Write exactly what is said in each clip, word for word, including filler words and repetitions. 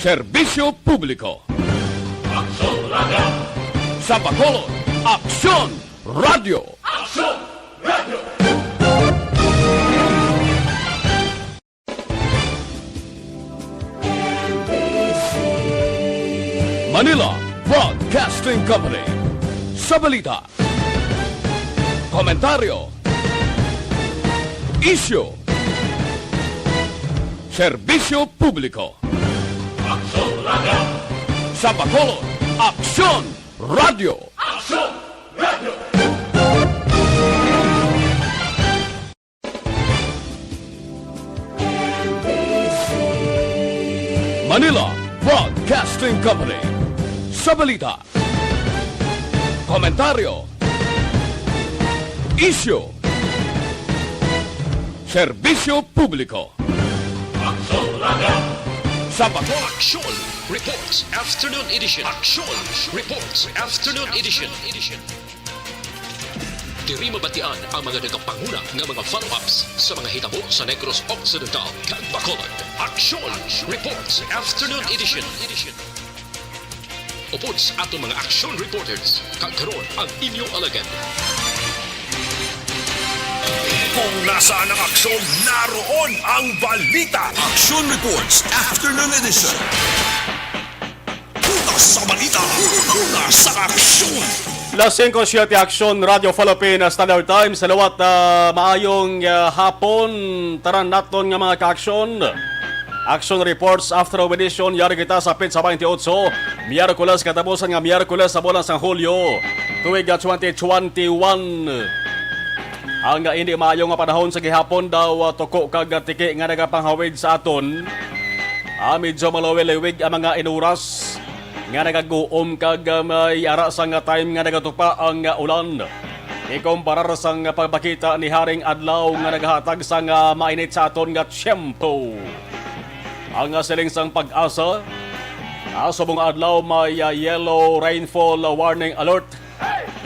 Serbisyo Publiko. Aksyon Radio. Sa Bacolod, Aksyon Radio. Aksyon Radio. Manila Broadcasting Company. Sa balita, komentaryo, isyu, serbisyo publiko. Aksyon Radio. Sa Bacolod, Aksyon Radio. Aksyon Radio. Manila Broadcasting Company. Sa balita, komentaryo, isyu, serbisyo publiko. Aksyon Radio. Sa Bacolod. Aksyon Reports Afternoon Edition. Aksyon Reports Afternoon Edition. Diri mabatian ang mga nagapanguna nga mga follow-ups sa mga hitabo sa Negros Occidental kag Bacolod. Aksyon Reports Afternoon Edition. Upod sa aton mga aksyon reporters, kag karon ang inyo alagad. Kung nasaan ang aksyon, naroon ang balita. Action Reports Afternoon Edition. Una sa balita, una sa aksyon. Las singko siete, Aksyon Radio Philippine Standard Time. Sa liwat, ah, maayong, ah, hapon, tanan naton nga mga kaaksyon. Action Reports After Edition, yari kita sa petsa twenty-eight, Miyerkules, katapusan nga Miyerkules sa bulan sang Hulyo, tuig nga twenty twenty-one. Ang, ah, hindi maayo nga panahon sa gihapon daw, ah, tuko kag, ah, tiki nga nagapanghawid sa aton. Ah, medyo malawig-lawig ang mga inuras nga nagaguom kag, ah, may ara sang time nga nagatupa ang, ah, ulan. Ikumparar sang pagpakita ni haring adlaw nga nagahatag sang, ah, mainit sa aton nga tiyempo. Ang, ah, siling sang PAGASA, ah, subong adlaw may, ah, yellow rainfall warning alert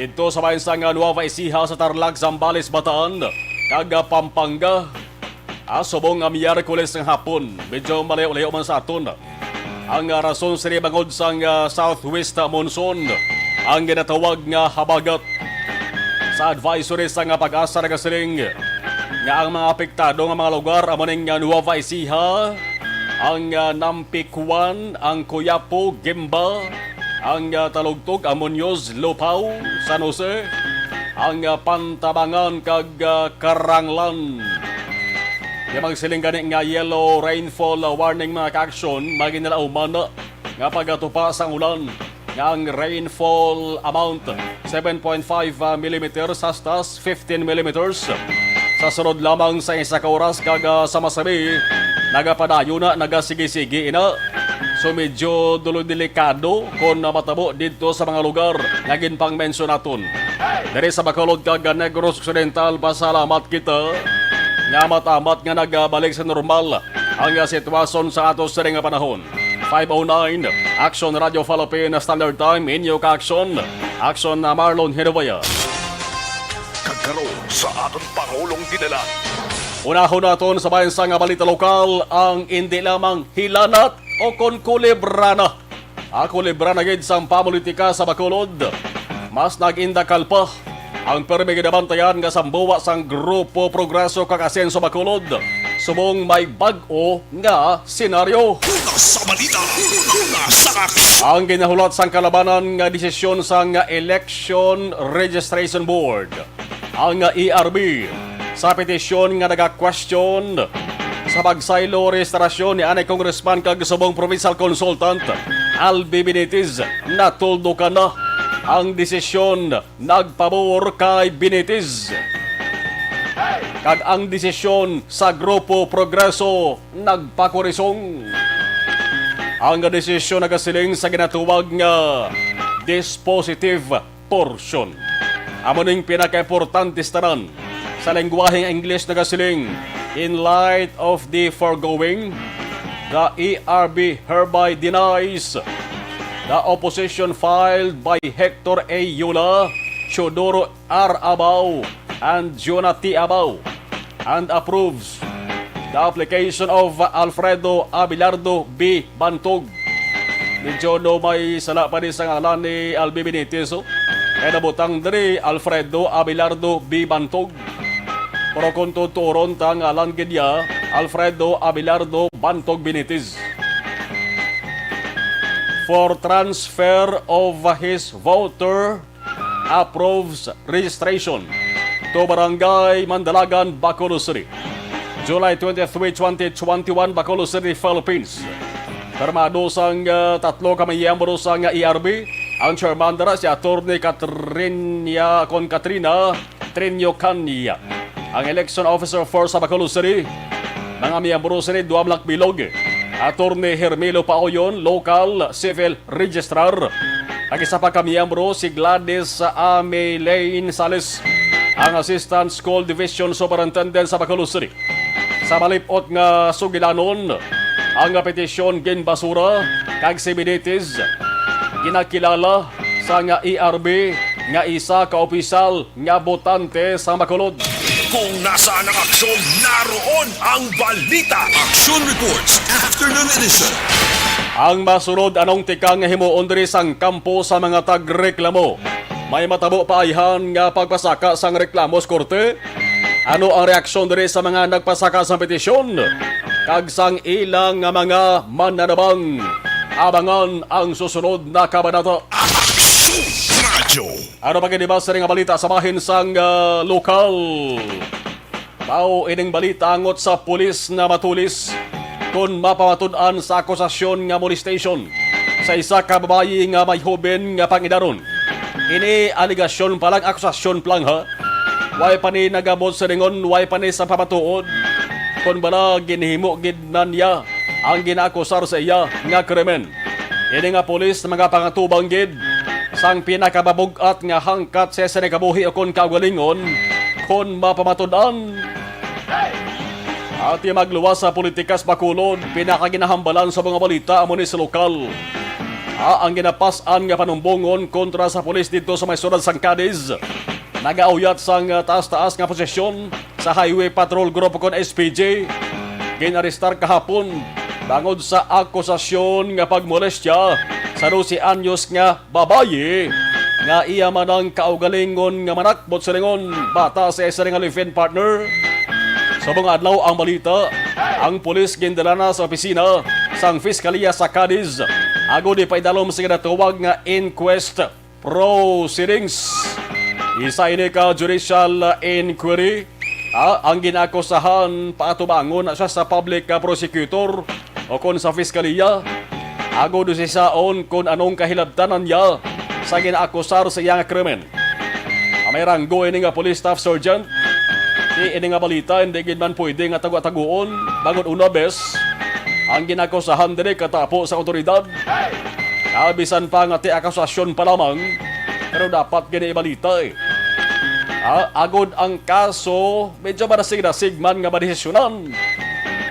didto sa bahin sang, ah, Nueva Ecija, sa Tarlac, Zambales, Bataan, kag, ah, Pampanga. Ah, subong nga Miyerkules nga hapon, medyo malayo-layo man sa aton ang, ah, rason sini bangod sang, ah, southwest monsoon, ang ginatawag nga habagat. Sa advisory sang, ah, PAGASA nagasiling nga ang mga apektado nga mga lugar amo ning, ah, Nueva Ecija, ang, ah, Nampicuan, ang Coyuyapo, Guimba, ang, ah, Talugtog, ang Muñoz, Lupao, San Jose, ang, ah, Pantabangan kag, ah, Caranglan. Di magsiling gani nga yellow rainfall, ah, warning, mga kaaksyon, maginalaumana nga pagatupa sang ulan nga ang rainfall amount seven point five, ah, millimeters hasta fifteen millimeters. Sa sunod lamang sa isa ka oras kag, ah, sa masabi, nagapadayon na, nagasigi-sigi ina. So, medyo dulo delikado kon matabo didto sa mga lugar nga ginpangmensyon naton. Diri sa Bacolod kag Negros Occidental, pasalamat kita nga amat-amat nga nagabalik sa normal ang sitwasyon sa ato sini nga panahon. Five oh nine, Action Radio Philippine Standard Time, inyo ka-aksyon, Action na Marlon Hinuwaya. Kag karon sa aton Pangulong Dinalan. Unahon naton sa bahin sang balita lokal ang indi lamang hilanat o kon kulibrana. Ako libra na gid sang pamulitika sa Bacolod. Mas nag-indakal pa ang pirmi ginabantayan nga sambuwa sang Grupo Progreso kag Asenso Bacolod, subong may bag-o nga senaryo. Una sa balita, una sa aksyon. Ang ginahulat sang kalabanan nga desisyon sang Election Registration Board, ang E R B, sa petisyon nga naga-question sa pagsaylo rehistrasyon ni anay Congressman kag subong provincial consultant Albi Benitez, natuldukan na ang desisyon nagpabor kay Benitez, kag ang desisyon sa Grupo Progreso nagpakurisong. Ang desisyon nagasiling sa ginatawag nga dispositive portion. Amo ning pinakaimportante sa tanan. Sa lengguwaheng English nagasiling, "In light of the foregoing, the E R B hereby denies the opposition filed by Hector A. Yola, Teodoro R. Abao, and Jonah T. Abao, and approves the application of Alfredo Abelardo B. Bantog Medyo no may sala pa ni sa ngalan ni Albi Benitez, oh. Kaya nabutang diri, Alfredo Abelardo B. Bantog. Pero kung tuturon ta ngalan gid niya, Alfredo Abelardo Bantog Benitez. For transfer of his voter approves registration to Barangay Mandalagan, Bacolod City. July twenty-three, twenty twenty-one, Bacolod City, Philippines. Pirmado sang, ah, tatlo ka miyembro sang E R B, ang chairman dira si Attorney Katrina, kon Katrina Trinio Canya. Ang election officer for sa Bacolod City, mga miyembro sini Duam Lakbilog, Attorney Hermilo Paoyon, local civil registrar. Ang isa pa ka miyembro, si Gladys Ameline Sales, ang Assistant School Division Superintendent sa Bacolod City. Sa malip-ot nga sugilanon, ang petisyon ginbasura kag si Benitez ginakilala sa nga E R B nga isa ka opisyal nga botante sa Bacolod. Kung nasaan ang aksyon, naroon ang balita. Action Reports, Afternoon Edition. Ang masunod, anong tikang nga himuon diri sang kampo sa mga tagreklamo? May matabo pa ayhan nga pagpasaka sang reklamo sa korte? Ano ang reaksyon diri sa mga nagpasaka sang petisyon kag sang ilang nga mga mananabang? Abangan ang susunod na kabanata. Action Radyo. Ano pa gid ba sini nga balita sa bahin sang, ah, lokal? Mao ining balita angot sa pulis na matulis kon mapamatud-an sa akusasyon nga molestation sa isa ka babayi nga may hoben nga pangidaron. Ini aligasyon pa lang, akusasyon pa lang, ha. Way pa ni nagabot sa lingon, way pa ni sa pamatuod kon bala ginhimo gid na niya ang ginaakusar sa iya nga krimen. Ini nga pulis magapangatubang gid sang pinakamabug-at nga hangkat sa sini kabuhi ukon kaugalingon kon mapamatud-an. Ati magluwas sa politika sa Bacolod, pinakaginahambalan sa mga balita amo ni sa lokal. A, ang ginapas-an nga panumbongon kontra sa pulis didto sa may syudad sang Cadiz nagauyat sang taas-taas nga posisyon sa Highway Patrol Group kon S P G, ginarestar kahapon bangod sa akusasyon nga pagmolestya sa dose anyos nga babayi nga iya man ang kaugalingon nga manakbot sa lingon bata sa isa nga live-in partner. Subong adlaw ang balita, ang pulis gindala na sa opisina sang Fiskalya sa Cadiz agod ipaidalom sa ginatawag nga inquest proceedings. Isa ini ka judicial inquiry. Ah, ang ginaakusahan, paatubangon na siya sa public, ah, prosecutor o kon sa Fiskalya, agod usisaon kon anong kahilabtanan niya sa ginaakusar sa iya nga krimen. Ah, may ranggo ini nga police staff sergeant. Di ini nga balita, hindi gid man pwede nga tago-taguon. Bangod una, bes, ang ginaakusahan diri katapo sa awtoridad. Ah, bisan pa nga ti akusasyon pa lamang, pero dapat gid ibalita, eh. Ah, agod ang kaso, medyo madasig-dasig man nga madesisyonan.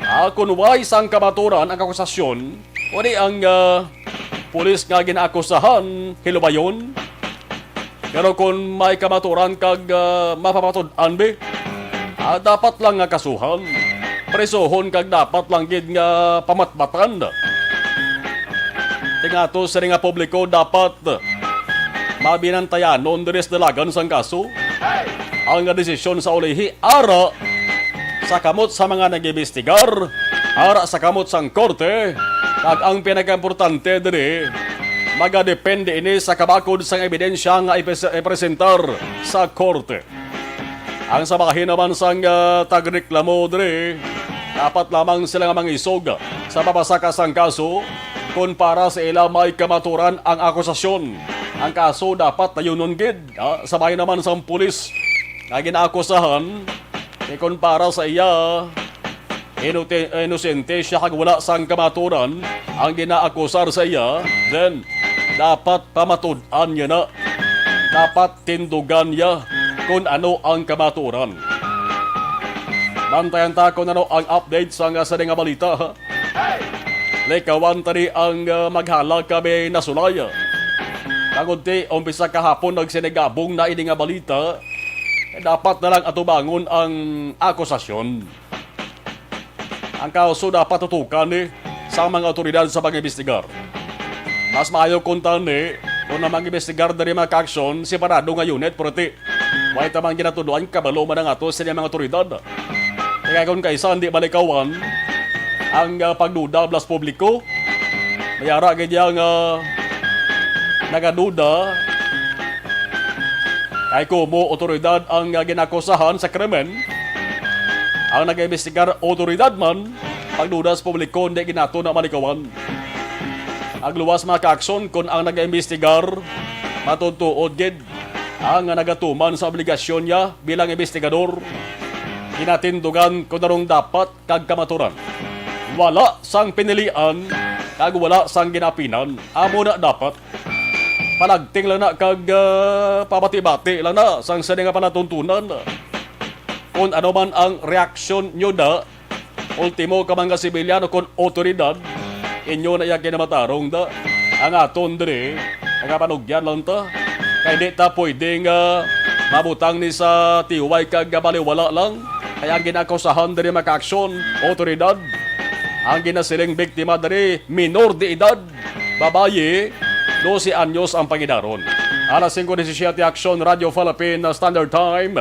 Ah, kung way sang kamaturan ang akusasyon, o di ang, ah, pulis nga ginaakusahan, hilubayon. Pero kung may kamaturan kag, ah, mapamatud-an, be, ah, dapat lang nga kasuhan. Prisuhon kag dapat lang gid nga pamatbatan. Tingato sini nga publiko dapat mabinantayanon diri sa dalagan sang kaso ang desisyon sa ulihi ara sa kamot sa mga nag-imbestigar, ara sa kamot sang korte, kag ang pinakaimportante diri, magadepende ini sa kabakod sang ebidensya nga ipres-, ipresentar sa korte. Ang sa bahin naman sang, ah, tagreklamo diri, dapat lamang sila nga mangisog sa pagpasaka sang kaso kon para sa ila may kamaturan ang akusasyon. Ang kaso dapat dayunon gid, ah, sa bahin naman sang pulis nga ginaakusahan, kay kon para sa iya, Inote-, inosente siya kag wala sang kamaturan ang ginaakusar sa iya, then dapat pamatud-an niya na. Dapat tindugan niya kon ano ang kamaturan. Bantayan ta kon ano ang update sa nga sini nga balita, ha? Likawan tani ang, ah, maghala kami nasulay. Tangod ti umpisa kahapon nagsinigabong na ini nga balita, dapat na lang atubangon ang akusasyon. Ang kaso dapat tutukan ni sa mga awtoridad sa pag-imbestigar. Mas maayo kung tani, kung na mag-imbestigar diri, mga ka-aksyon, separado nga unit, purti. Way ta man ginatuduan, kabalo man ang ato sa mga otoridad. Kaya kung kaisa, hindi malikawan ang, ah, pagduda blas publiko. May ara gid yang, ah, nagaduda. Kay kumo otoridad ang, ah, ginakusahan sa krimen, ang nag-imbestigar otoridad man, pagduda sa publiko, hindi ginato na malikawan. Ang luwas, mga ka-aksyon, kung ang nag-imbestigar matutuod gid ang nagatuman sa obligasyon niya bilang imbestigador, ginatindugan ko na rong dapat kag kamaturan. Wala sang pinilian kag wala sang ginapinan. Amo na dapat. Palagting lang na kag, ah, pabati-bati lang na sang sini nga palatuntunan. Kung ano man ang reaksyon nyo na, ultimo ka mga sibilyano kon otoridad, inyo na iya kinamatarong da ang aton diri, nagapanugyan lang ta. Kay di ta pwede nga mabutang ni sa tiway kag baliwala lang. Kay ang ginakusahan diri, mga ka-aksyon, otoridad. Ang ginasiling biktima diri, minor de edad, babayi, dose anyos ang pangidaron. Alas singko disisiete, Aksyon, Radyo Philippine Standard Time.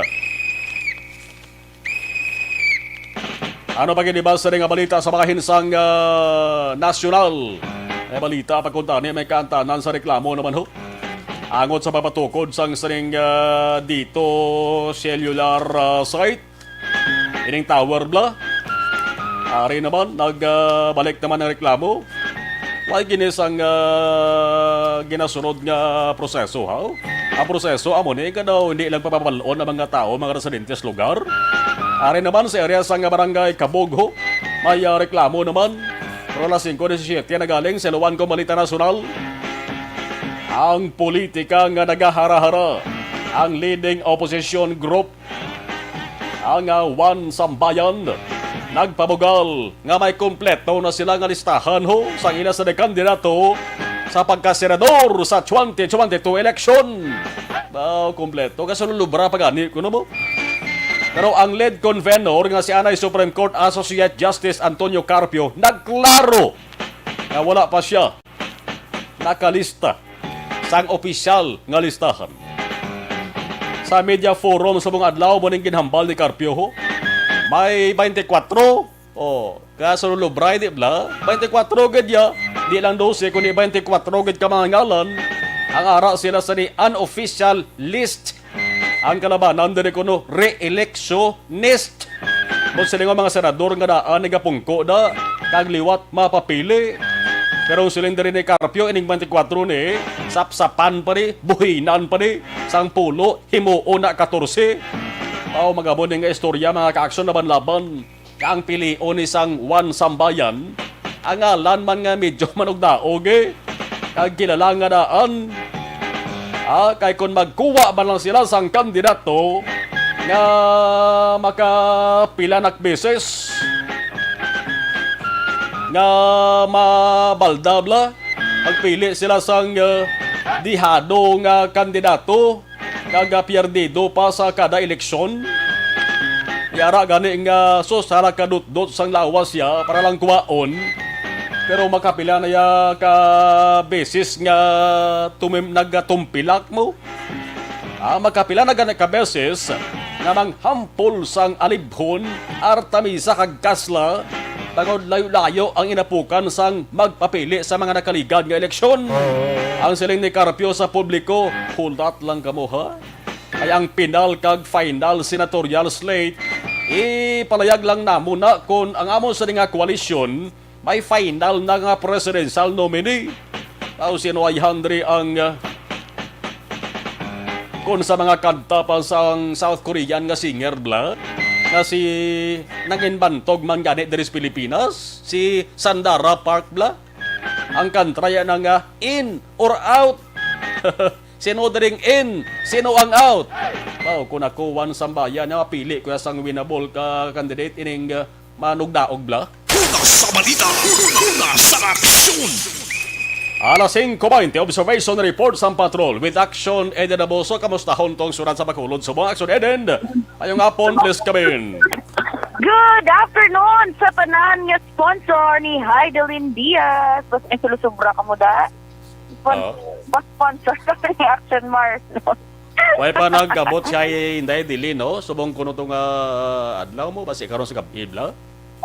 Ano pa gid ba sa nga balita sa mga hinsang, ah, nasyonal? May balita pa kuntani, may kaantanan sa reklamo naman ho. Angot sa papatukod sang sining, ah, dito cellular, ah, site. Ining tower bla. Ari naman, nagbalik naman ang reklamo. Why gini sang, ah, ginasunod nga proseso, ha? Ang proseso amo ni nga daw hindi lang papabal-on ang mga tao, mga residente sa lugar. Ari naman sa area sang barangay Kabog, ho, may, ah, reklamo naman. Pero alas singko disisiete na galing sa Luwan kong Balita Nasyonal. Ang politika nga nagahara-hara, ang leading opposition group, ang, ah, One Sambayan, nagpabugal nga may kompleto na sila nga listahan, ho, sang ila sa kandidato sa pagkasenador sa twenty twenty-two election. Wow, kompleto. Kasulubra pa gani kuno mo. Pero ang lead convenor nga si anay Supreme Court Associate Justice Antonio Carpio nagklaro nga wala pa siya nakalista sang opisyal nga listahan. Sa media forum sa mga adlaw, mo ning ginhambal ni Carpio, ho. May twenty-four. Oh, kaso lulubray, di bla? Twenty-four gid ya. Di lang dose, kundi twenty-four gid ka mga ngalan. Ang ara sila sa ni unofficial list. Ang kalabanan diri kuno, re-electionist. Kung sila nga mga senador nga daan nagapungko da, kag liwat mapapili. Pero ang siling diri ni Carpio, ining twenty-four ni, sapsapan pa ni, buhinan pa ni, sang pulo, himuon na katorse. Aw, magabo ni nga istorya, mga ka-aksyon, laban-laban. Nga ang pilion ni sang One Sambayan, ang ngalan man nga medyo manugdaog, eh. Kag kilala nga daan. Ah, kay kung magkuha man lang sila sang kandidato nga makapila nak beses nga mabalda bla, magpili sila sang, ah, dihado nga kandidato, kag, ah, pierdido pa sa kada eleksyon. Yara gani nga sus, hala kadutdot sang lawas ya para lang kuwaon. Pero makapila na ya ka beses nga tumim-, nagatumpilak mo? Ah, makapila na gani ka beses nga manghampol sang Alibhon, Artamisa kag Kasla, bangod layo-layo ang inapukan sang magpapili sa mga nakaligad nga eleksyon. Ang siling ni Carpio sa publiko, "Hulat lang kamo, ha? Ay ang pinal kag final senatorial slate, ipalayag lang namo na kon ang amon sa nga koalisyon may final na nga presidential nominee." Aw, sino ay handri ang, ah, kon sa mga kanta pa sang South Korean nga singer bla, nga si nanginbantog man gani diri sa Pilipinas, si Sandara Park bla? Ang kantraya na nga in or out. Sino dring in? Sino ang out? Wow, kung ako, One Sambayan, na mapili ko sang winnable ka candidate ining, uh, manugdaog bla. Una sa balita, una sa aksyon. Alas singko baynte, observation report sang patrol with Action Eden Aboso. Kamusta hon tong surat sa Bacolod, Subo? Action Eden. Ayong hapon, please come in. Good afternoon sa tanan nga sponsor ni Heidelin Diaz. Mas may sulusubra ka mo da? Spon-, Oo. pa-sponsor kami ni Action Mar, no? Way pa nagabot siya, Inday, dili, no? Subong kuno to nga adlaw mo, basi karon sa gabi, bla?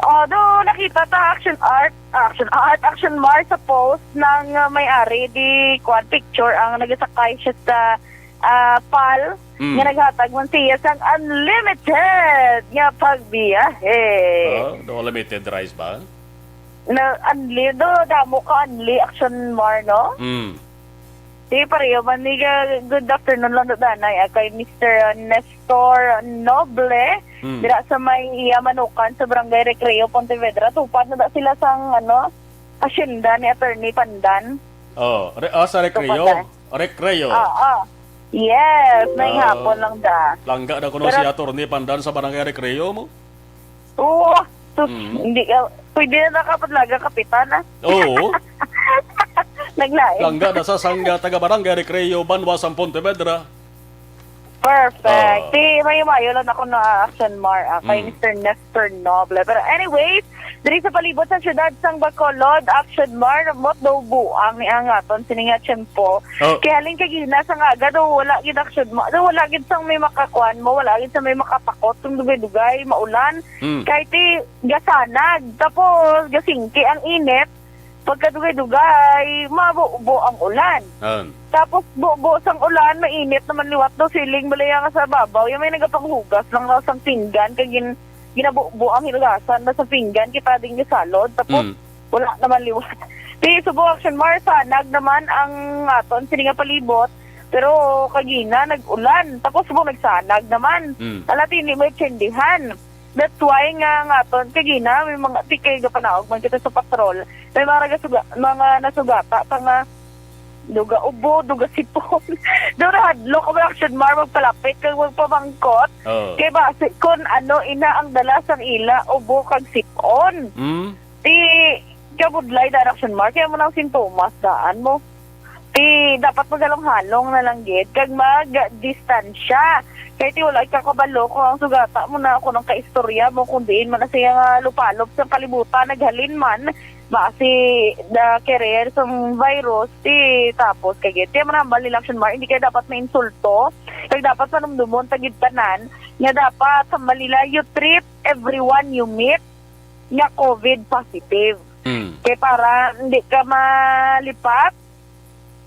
Oh, do nakita ta Action Art, Action Art, Action Mar sa post ng, uh, may-ari di kuan picture ang nagasakay siya sa, ah, pal Mm. nga naghatag man siya sang unlimited nga pagbiyahe. Oh, do limited rice ba? Na, unli, do, damo ka unli Action Mar, no? Mm. Di, pareho man ni, uh, good afternoon lang do, danay, ah, kay Mister Nestor Noble, Mm. dira sa may iya manukan sa Barangay Recreo, Pontevedra. Tupad na da sila sang, ano, asyenda ni Attorney Pandan. Oh, re-, ah, sa Recreo? Tupad na. Recreo. Ah, ah. Yes, may Ah. hapon lang da. Langga na kuno Pero si Attorney Pandan sa Barangay Recreo mo? Oo. Sus, Mm. hindi ka, pwede na nakapaglaga kapitan, ah. Oo. Naglain. Langga na sa sangga taga Barangay Recreo, Banwa, sa Pontevedra. Perfect. Ah. Di, mayo-mayo lang ako na Action Mar, ah, kay Mm. Mister Nestor Noble. Pero anyways, diri sa palibot sa siyudad sang Bacolod, Action Mar, mot daw buang ni ang aton sini nga tiyempo. Oh. Kay halin kagina sa nga aga daw wala gid Action Mar, daw wala gid sang may makakuan mo, wala gid sa may makapakot kung dugay-dugay, maulan. Mm. Kay ti gasanag, tapos gasingki ang init. Pagkadugay-dugay, mabubo ang ulan. An. Tapos bubo sang ulan, mainit naman liwat daw siling balaya nga sa babaw. Yung may nagapanghugas lang daw sang pinggan, kag gin-, ginabubo ang hinugasan na sa pinggan, kita din yung salod. Tapos Mm. wala naman liwat. Di, subong Action Mar, sanag naman ang aton sini nga palibot. Pero kagina, nag-ulan. Tapos subong nagsanag naman. Mm. Ala, ti, hindi mo intindihan. That's why nga, nga aton, kagina, may mga, ti kay gapanaog man kita sa patrol. May mga nagasuga-, mga nasugata pa nga, duga ubo, duga sipon. Daw nahadlok ang Action Mar magpalapit kag magpamangkot. Oo. Kay basi kun ano ina ang dala sang ila, ubo kag sipon. Mm. Ti, kabudlay da Action Mar, kaya mo nang sintomas daan mo. Ti, dapat maghalong-halong na lang gid kag magdistansya. Kay ti wala ka kabalo kung ang sugata mo na, kung ang kaistorya mo, kung diin man na siya nga lupalop sa kalibutan, naghalin man, basi the carrier sang virus, ti tapos kay gid. Ti man ang hambal nila Action Mar, hindi kaya dapat mainsulto. Kag dapat panumdumon ta gid tanan nga dapat hambal nila, you treat everyone you meet nga COVID positive. Mm. Kay para hindi ka malipat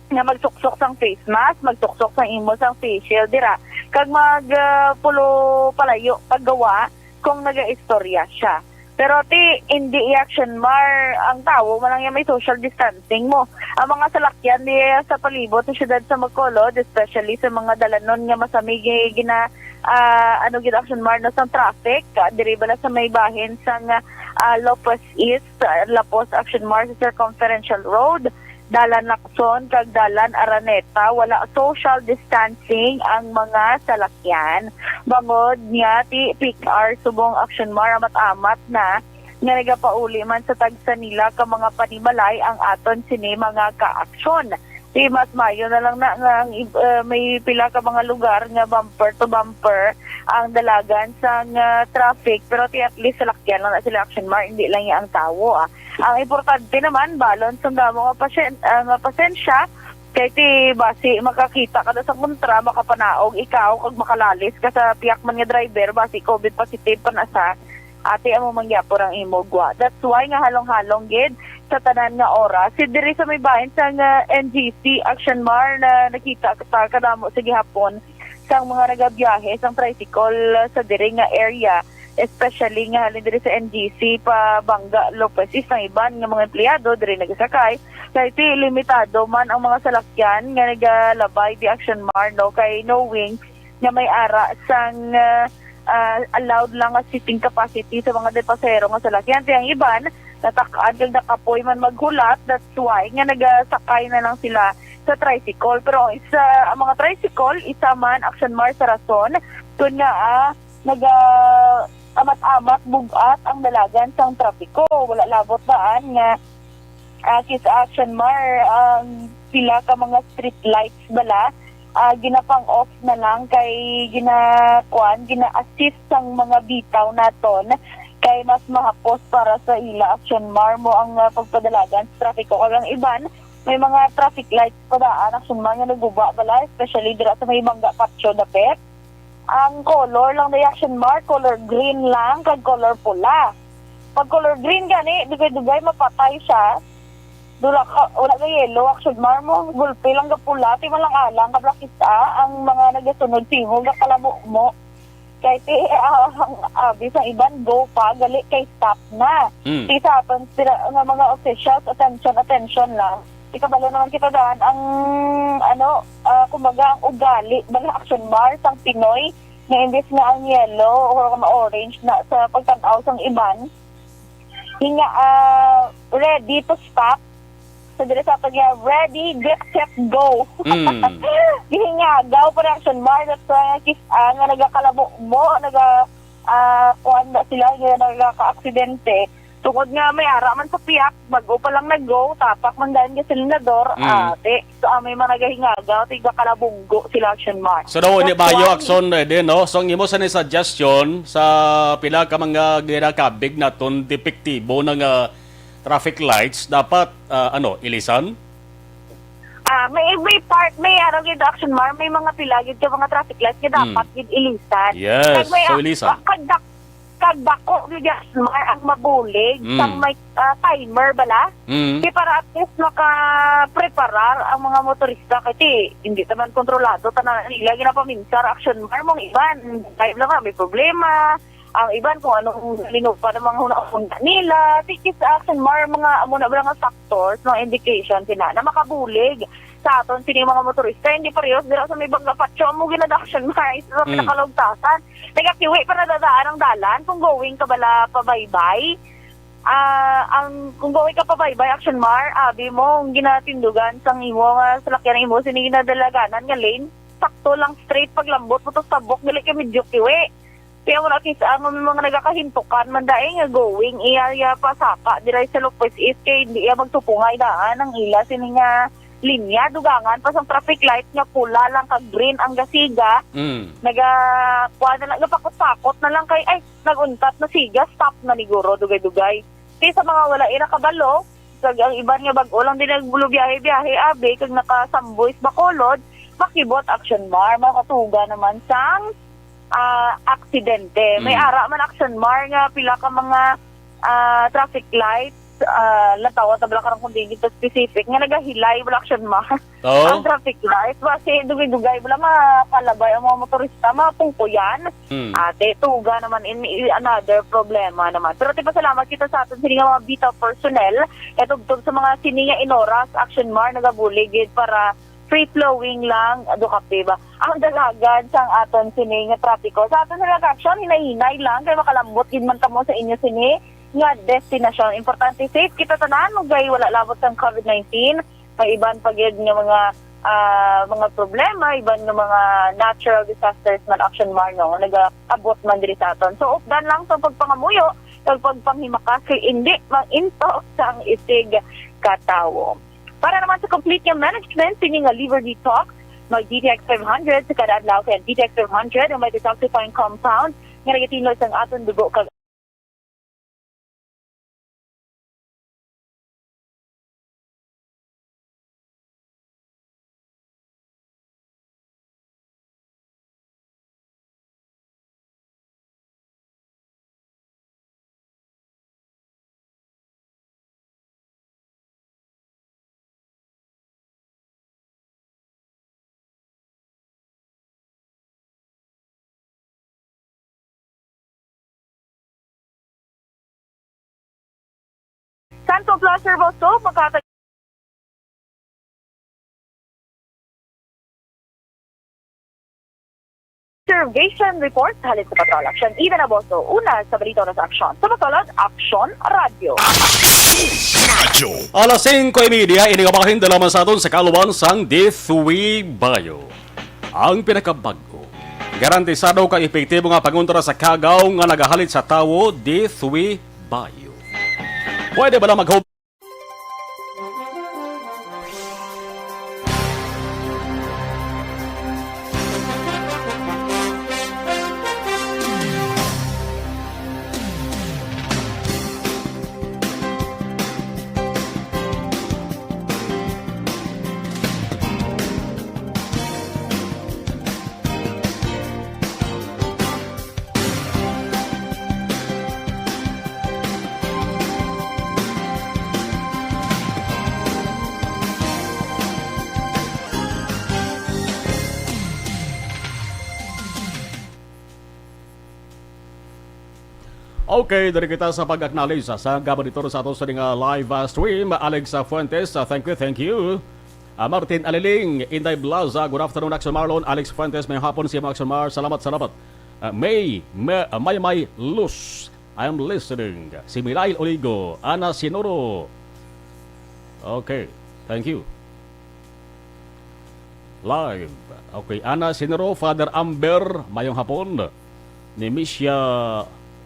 nga magsuksok sang face mask, magsuksok sang imo sang face shield dira, kag mag, ah, pulo palayo paggawa kung nagaistorya siya. Pero ti, hindi i-Action Mar ang tawo, man lang yan may social distancing mo. Ang mga salakyan diya sa palibot sa siyudad sa Bacolod, especially sa mga dalanon nga masamig, eh, gina-, ah, ano gid, Action Mar, no, sang traffic, ah, diri bala sa may bahin sang, ah, Lopez East, ah, lapos Action Mar sa Circumferential Road, Dalan Lacson, kag Dalan Araneta, wala social distancing ang mga salakyan. Bangod nga ti peak hour, subong Action Mar, amat-amat na nga nagapauli man sa tagsa nila ka mga panimalay ang aton sini mga kaaksyon. Ti mas mayo na lang na nga ang ib-, eh, may pila ka mga lugar nga bumper to bumper ang dalagan sang, ah, traffic, pero ti at least salakyan lang na sila, Action Mar, hindi lang ya ang tawo, ah. Ang importante naman, balon sa damo nga pasyen-, ah, nga pasensya, kay ti basi makakita ka na sa kontra, makapanaog ikaw kag makalalis ka sa piyak man nga driver, basi COVID positive pa na sa ati, amo mangyapon ang imo gwa. That's why nga halong-halong gid sa tanan nga oras. Si diri sa may bahin sang, ah, N G C, Action Mar, na nakita ta kadamo sa gihapon sang mga nagabiyahe sang tricycle, ah, sa diri nga area, especially nga halin diri sa N G C pa Banga, Lopez East, ang iban nga mga empleyado diri nagasakay. Kay ti limitado man ang mga salakyan nga nagalabay di, Action Mar, no, kay knowing nga may ara sang, ah, ah, allowed lang nga seating capacity sa mga de pasahero nga salakyan. Ti ang iban, natak-an kag nakapoy man maghulat, that's why nga nagasakay na lang sila sa tricycle. Pero ang isa, ang mga tricycle, isa man, Action Mar, sa rason kun nga, ah, naga-amat-amat, bug-at ang dalagan sang trapiko. Wala labot daan nga, ah, kis Action Mar, ang pila ka mga street lights bala, ah, ginapang-off na lang kay gina-, kuan, gina-assist sang mga bitaw naton kay mas mahapos para sa ila, Action Mar, mo ang, ah, pagpadalagan sa trapiko. Kag ang iban, may mga traffic lights pa daan, Action Mar, nga naguba bala, especially dira sa may Mangga Patio dapit. Ang color lang na Action Mar, color green lang, kag color pula. Pag color green gani, dugay-dugay mapatay siya. Dula ka, wala ka yellow, Action Mar, mo gulpi lang gapula, ti man lang alang ka brakis-a ang mga nagasunod sa imo, gakalabo mo. Kay ti, ah, ang abi sang iban, go pa, gali kay stop na. Mm. Ti sa aton sila nga mga officials, attention, attention lang. Ti kabalo naman kita daan ang, ano, ah, kumbaga, ang ugali, bala, Action Mar, sang Pinoy, nga imbis nga ang yellow or ang orange na sa pagtan-aw sang iban, hinga, ah, ready to stop. So, diri sa aton nga, ready, get, set, go. Mm. Gihingagaw pa ni Action Mar, that's why, kis-, ah, nga nagakalabo mo, naga, ah, kuwan na sila, nga nagaka-aksidente. Tungod nga may ara man sa piyak, bago pa lang nag-go, tapak man dahil gasolinador, Mm. ate. So, ah, may mga nagahingagaw, tiga kalabunggo sila, Action Mar. So, daw, ni That's Bayo why Action, eh, din, no? So, ang imo sa ni suggestion sa pila ka mga ginakabig naton depektibo na nga traffic lights, dapat, ah, ano, ilisan? Ah, may, may part, may, ano, gid, Action Mar, may mga pila gid ka mga traffic lights nga Mm. dapat gid ilisan. Yes, Kag may, so ah, ilisan. ah, kag dak-, kag dako gid, Action Mar, ang mabulig Mm. sang may, ah, timer bala. Mm. Di para at least makapreparar ang mga motorista kasi hindi naman kontrolado tanan nila ginapaminsar, Action Mar, mong iban. Tayo lang nga, may problema. Ang iban kung anong linupa ng mga hunahuna nila. Tikis, Action Mar, mga amo na ba nga factors, mga indication sila na makabulig sa aton sini mga motorista. Hindi parehas dira sa may Bangga Patio, amo ginad-Action Mar, isa sa Mm. pinakalugtasan. Nagakiwi pa nadadaan ang dalan kung going ka bala pabaybay. Ah, ang, kung going ka pabaybay, Action Mar, abi mo, ang ginatindugan sang imo nga salakyan, imo sini ginadalaganan nga lane, sakto lang straight paglambot mo to sa buk, dili kay medyo kiwi. Kaya wala kis-, ang mga nagakahintukan man dai nga going, iya, iya pasaka dira sa Lopez East, kay hindi iya magtupungay daan ang ila sini nga linya, dugangan pa sang traffic light nga pula lang kag green ang gasiga. Mm. Naga, kuha na lang, napakot-pakot na lang kay, ay, nag-untat na siga, stop na niguro, dugay-dugay. Kay sa mga wala ira kabalo, kag ang iban nga bag-o lang din nagbulo biyahe-biyahe, abi, kag nakasamboy sa Bacolod, makibot, Action Mar, makatuga naman sang, ah, aksidente. May Mm. ara man, Action Mar, nga pila ka mga, ah, traffic lights, ah, latawa ta bala karang kung di gid specific, nga nagahilay bala, Action Mar. Oo. Ang traffic lights, basi dugay-dugay bala makalabay ang mga motorista, mapungkuyan. Hmm. Ate, tuga naman in, in another problema naman. Pero ti pasalamat kita sa aton sini nga mga bitaw personnel, katubtob sa mga sini nga inoras, Action Mar, nagabulig gid para free flowing lang, ado kape ba? Ang dalagan sang aton sini nga trapiko. Sa aton nga action, hinay-hinay lang, kay makalambot gid man kamo sa inyo sini nga destinasyon. Importante, safe kita tanan, ug kay wala labot sang covid nineteen. May iban pa gid nga mga, ah, mga problema, iban nga mga natural disasters man, Action Mar, no, nagaabot man diri sa aton. So, updan lang sa pagpangamuyo, sa pagpanghimakas, kay indi manginto sang isig ka tawo. Para naman sa complete nga management sini nga liver detox, mag D T X five hundred sa kada adlaw, kay ang D T X five hundred ang may detoxifying compound nga nagatinlo sang aton dugo kag Santo Placer, Boso, makatag- Observation report halin sa Patrol Action. Ida na, Boso. Una sa balita, oras aksyon. Sa Bacolod, Aksyon Radyo. Radyo. Alas singko y media, ini nga bahin dala man sa aton sa kaluban sang D three Bio. Ang pinakabag-o, garantisado ka epektibo nga pangontra sa kagaw nga nagahalit sa tawo, D three Bio. Pwede ba na mag- Okay, diri kita sa pag-acknowledge sa, sa gabanitor sa ato sa nga live, ah, stream. Alex, ah, Fuentes, ah, thank you, thank you. Ah, Martin Aliling, Inday Blaza, good afternoon, Action Marlon. Alex Fuentes, may hapon si Action Mar. Salamat, salamat. Ah, May, May, ah, May, May Luz, I am listening. Si Milail Oligo, Ana Sinuro. Okay, thank you. Live. Okay, Ana Sinuro, Father Amber, mayong hapon. Ni Misha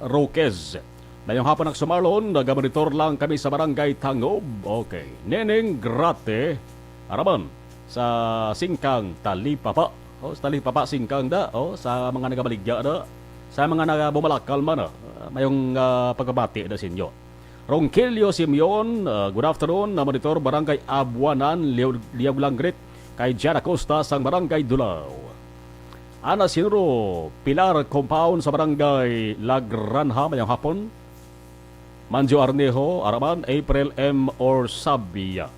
Roquez. Mayong hapon, Action Marlon, nagamonitor lang kami sa Barangay Tangob. Okay. Neneng Grate, araman sa Singkang Talipapa. Oh, sa Talipapa, Singkang da. Oh, sa mga nagabaligya da. Sa mga nagabumalakal man, ah, mayong, ah, pagpamati da sa inyo. Ronquillo Simeon, ah, good afternoon, na monitor Barangay Abuanan, Liog-, Liog Langrit, kay Jan Acosta sang Barangay Dulao. Ana Sinuro, Pilar Compound sa Barangay La Granja, mayong hapon. Manjo Arnejo, araman, April M. Orsabia.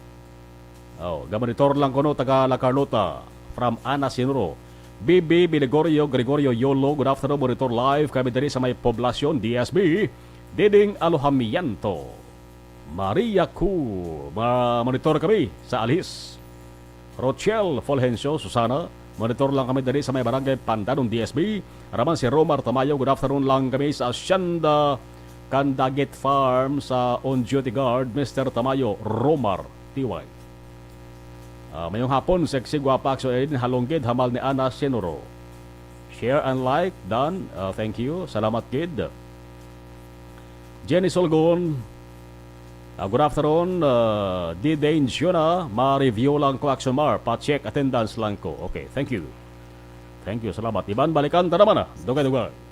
Oh, gamonitor lang kuno taga La Carlota from Ana Sinuro. B B Biligorio, Gregorio Yolo, good afternoon, monitor live kami diri sa may poblasyon, D S B, Diding Alojamiento. Maria Cu, ma-, monitor kami sa Alhis. Rochelle Fulgencio, Susana, monitor lang kami diri sa may barangay Pandanon, D S B. Araman si Romar Tamayo, good afternoon lang kami sa Hacienda Candagit Farm sa On Duty Guard, Mister Tamayo, Romar, T Y. Ah, mayong hapon, sexy, gwapa, Action Eileen, halong gid, hamal ni Ana Sinuro. Share and like, done. Ah, thank you. Salamat gid. Jenny Solgon, ah, good afternoon. Ah, D Dane Juna, ma-review lang ko, Action Mar, pa-check attendance lang ko. Okay, thank you. Thank you, salamat. Iban, balikan ta naman, ah. Dugay-dugay.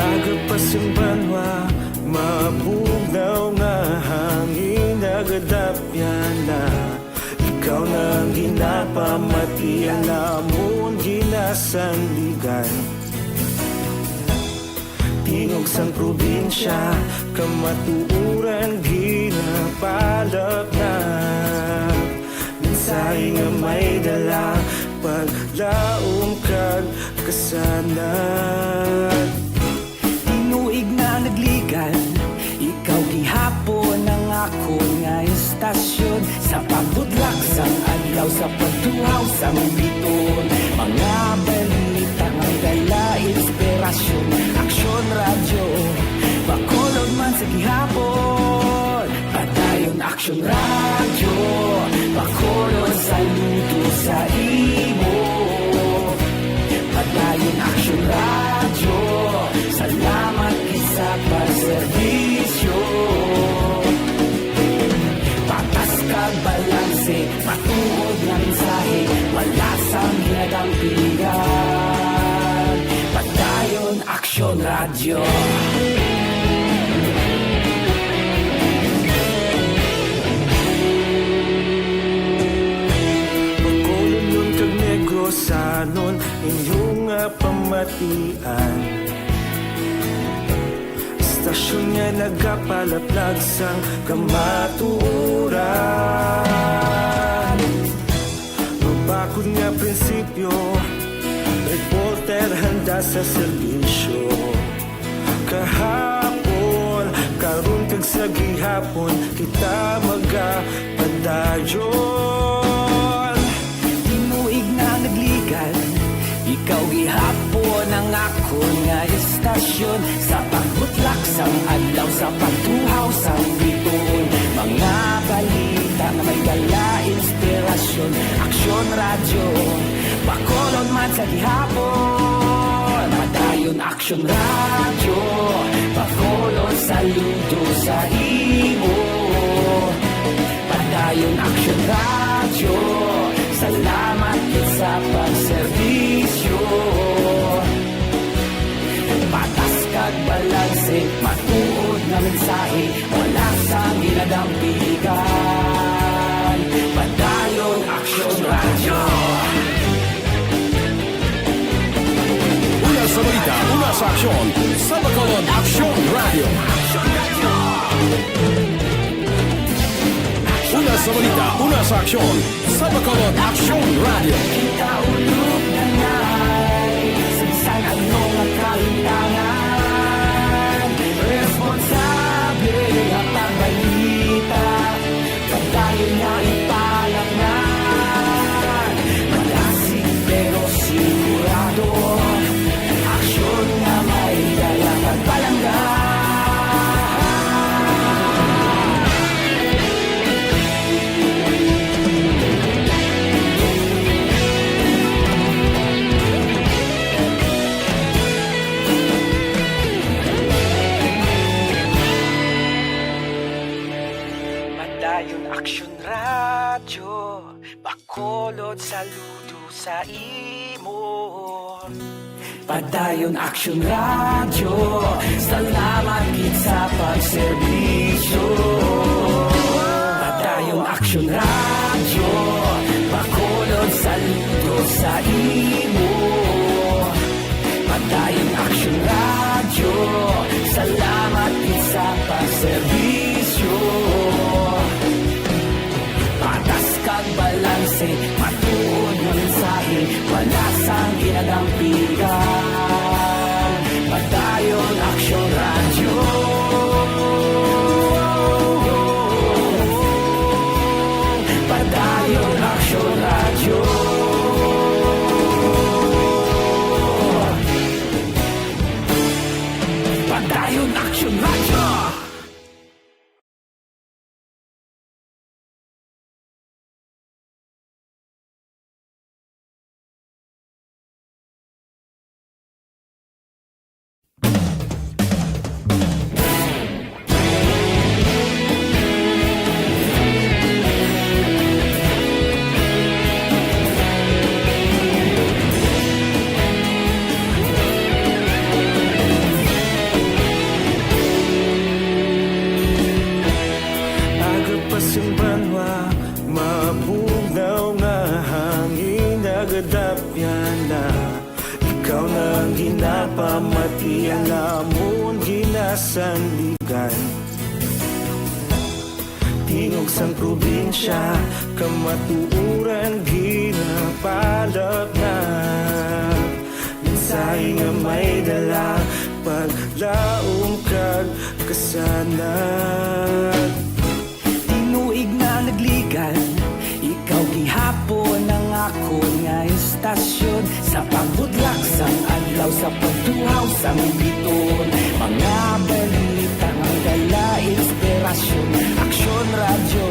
Aga pa sing banwa, mabugnaw nga hangin nagadapyan na. Ikaw na ang ginapamati, ang amon ginasandigan. Tingog sang probinsya, kamatuoran ginapalapnap. Mensahe nga may dala, paglaom kag kasanag. Tinuig na nagligan, ikaw gihapon ang akon nga istasyon. Sa pagbutlak sang adlaw, sa pagtuhaw sang biton, mga balita nga may dala inspirasyon. Aksyon Radyo, Bacolod man sa gihapon. Padayon Aksyon Radyo, Bacolod, saludo sa imo. Padayon Aksyon Radyo, salamat gid sa pagserbisyo. Patas kag balanse, matuod nga mensahe, wala sang ginadampigan. Padayon Aksyon Radyo. Bacolodnon kag Negrosanon, inyo nga pamatian. Istasyon nga nagapalaplag sang kamatuoran. Mabakod nga prinsipyo, reporter handa sa serbisyo. Kahapon, karon kag sa gihapon, kita magapadayon. Tinuig na nagligan, ikaw gihapon ang akon nga istasyon. Sa pagbutlak sang adlaw, sa pagtuhaw sang biton, mga balita nga may dala inspirasyon. Aksyon Radyo, Bacolod man sa gihapon. Padayon Aksyon Radyo, Bacolod, saludo sa imo. Padayon Aksyon Radyo, salamat gid sa pagserbisyo. Patas kag balanse, matuod nga mensahe, wala sang ginadampigan. Balita, una sa aksyon, sa Bacolod Aksyon Radio. Una sa balita, una sa aksyon, sa Bacolod Aksyon Radio. Kita ulog na ngay, sa bisan ano nga kalimtangan, responsable nga pagbalita. Padayon nga ipalangnan, malasig pero sigurado, aksyon nga may dala kag palangga. Padayon Aksyon Radyo, Bacolod, saludo sa imo. Padayon Aksyon Radyo, salamat gid sa pagserbisyo. Padayon Aksyon Radyo, Bacolod, saludo sa imo. Padayon Aksyon Radyo, salamat gid sa pagserbisyo. Patas kag balanse, matuod nga mensahe, wala sang ginadampigan. Padayon Aksyon Radyo. Padayon Aksyon Radyo. Padayon Aksyon Radyo. Aga pa sing banwa, mabugnaw nga hangin nagadapyan na. Ikaw na ang ginapamati, ang amon ginasandigan. Tingog sang probinsya, kamatuoran ginapalapnag. Mensahe nga may dala, paglaom kag kasanag. Tinuig na nagligan, ikaw gihapon ang akon nga istasyon. Sa pagbudlak sang adlaw, sa pagtuhaw sang biton, mga balita nga dala inspirasyon. Aksyon Radyo,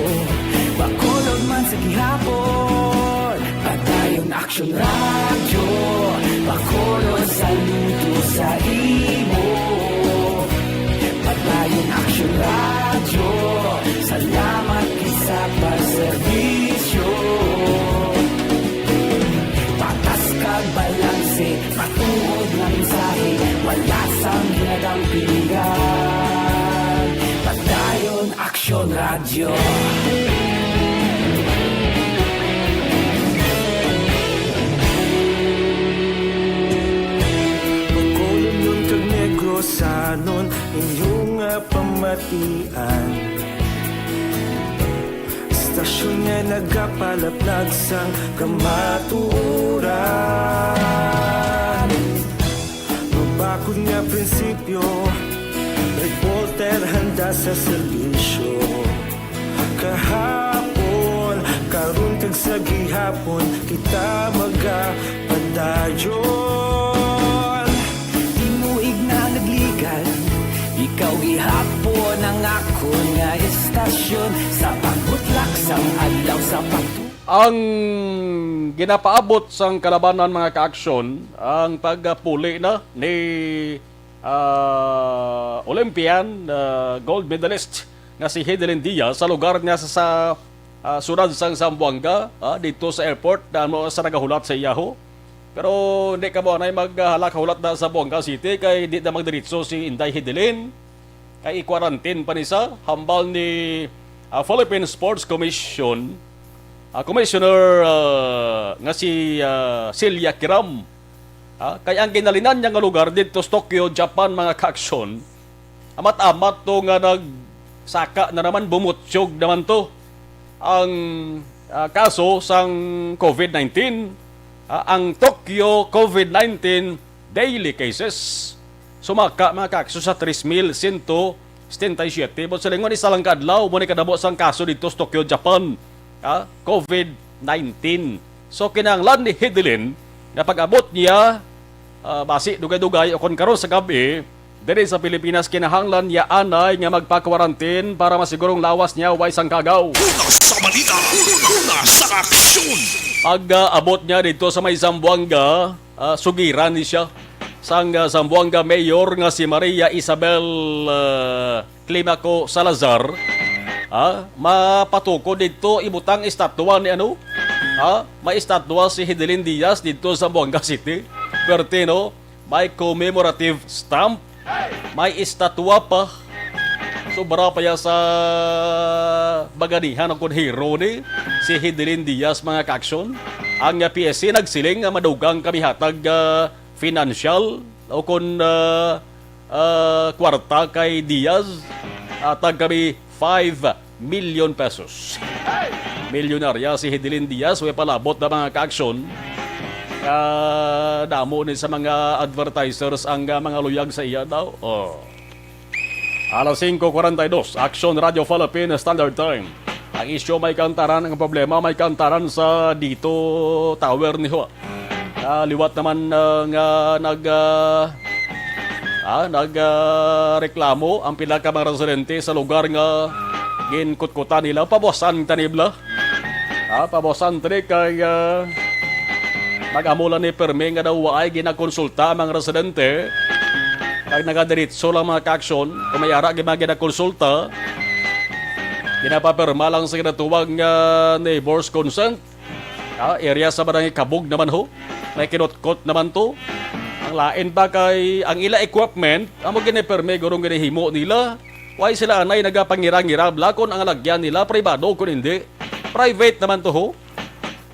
Bacolod man sa gihapon. Padayon Aksyon Radyo, Bacolod, saludo sa imo. Padayon Aksyon Radyo, salamat gid sa pagserbisyo. Patas kag balanse, matuod nga mensahe, wala sang ginadampigan. Padayon Aksyon Radyo. Bacolodnon kag Negrosanon, inyo nga pamatian. Istasyon nga nagapalaplag sang kamatuoran. Mabakod nga prinsipyo, reporter handa sa serbisyo. Kahapon, karon kag sa gihapon, kita magapadayon. Tinuig na nagligan, ikaw gihapon ang akon nga istasyon. Sa pagbutlak sang adlaw, sa pagtu- Ang ginapaabot sang kalabanan, mga kaaksyon, ang pagpuli na ni, ah, Olympian, ah, gold medalist nga si Hedelin Diaz sa lugar niya sa, sa, ah, siyudad sang Zamboanga, ah, dito sa airport na ano sa nagahulat sa iyaho. Pero hindi ka mo anay maghalak-hulat na sa Zamboanga City kay di na magdiretso si Inday Hedelin. Kay i-quarantine pa ni sa hambal ni, ah, Philippine Sports Commission, ah, Commissioner, ah, nga si, ah, Celia Kiram. Ha? Kay ang ginhalinan niya nga lugar didto sa Tokyo, Japan, mga kaaksyon, amat-amat to nga nagsaka na naman, bumutyog naman to ang, ah, kaso sang COVID nineteen. Ah, ang Tokyo COVID nineteen daily cases sumaka, mga kaaksyon, sa tres mil sento setenta y siete. Buot silingon, isa lang ka adlaw, amo ni kadamo sang kaso didto sa Tokyo, Japan, ah, COVID nineteen. So, kinahanglan ni Hidilyn nga pag-abot niya, ah, basi dugay-dugay o kon karon sa gab-i, diri sa Pilipinas, kinahanglan niya anay nga magpa-quarantine para masigurong lawas niya way sangkagaw. Una sa balita, una sa aksyon. Pag, ah, abot niya didto sa may Zamboanga, ah, sugiran ni siya sang, ah, Zamboanga Mayor nga si Maria Isabel, ah, Climaco Salazar, ah, mapatukod didto, ibutang estatwa ni ano? Ah, may estatwa si Hidilyn Diaz didto sa Zamboanga City. Pwerte, no? May commemorative stamp, may estatwa pa. Sobra pa ya sa baganihan o kon hero ni si Hidilyn Diaz, mga kaaksyon. Ang, ah, P S C nagsiling nga madugang kami hatag, ah, financial o kon, ah, ah, kwarta kay Diaz, hatag kami five million pesos. Milyonarya si Hidilyn Diaz, way palabot na, mga kaaksyon. Ah, damo ni sa mga advertisers ang, ah, mga luyag sa iya daw. Oh. Alas singko kwarenta y dos, Aksyon Radio Philippine Standard Time. Ang isyu may kantaran, ang problema may kantaran sa dito tower ni Hua. Ah, liwat naman, ah, nga nag, ah, ah, nag, ah, reklamo ang pila ka mga residente sa lugar nga ginkutkutan nila. Pabuwasan ta ni bala. Ah, pabuwasan ta ni kay, ah, nag-amo lang ni permi nga daw waay ginakonsulta ang mga residente. Kag nagadiretso lang, mga kaaksyon, kung may ara gid mga ginakonsulta, ginapapirma lang sa ginatawag nga neighbors consent. Ah, area sa Barangay Kabog naman ho. May kinutkot naman to. Ang lain pa kay ang ila equipment, amo gini permi gurong ginahimo nila. Why sila anay nagapangira-ngira bala kon ang lagyan nila pribado kon hindi? Private naman to ho.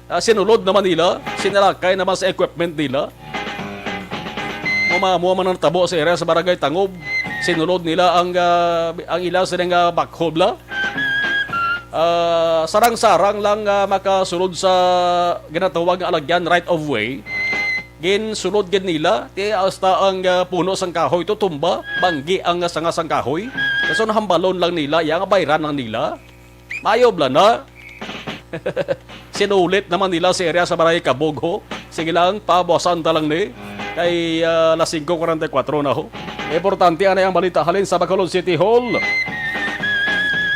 Ah, sinulod naman nila, sinalakay naman sa equipment nila. Mama mo man ang tabo sa area sa Barangay Tangob. Sinulod nila ang, ah, ang ila sila nga backhoe bala. Ah, sarang-sarang lang, ah, makasulod sa ginatawag nga alagyan right of way. Ginsulod gid nila, ti hasta ang, ah, puno sang kahoy to tumba, banggi ang, ah, sanga sang kahoy. Kaso nahambalon lang nila, iya nga bayran lang nila. Mayo bala na. Sinulit naman nila si area sa Barangay Kabog ho. Sige lang, pabuwasan ta lang ni. Kay, ah, alas singko kwarenta y kuwatro na ho. Importante anay ang balita halin sa Bacolod City Hall.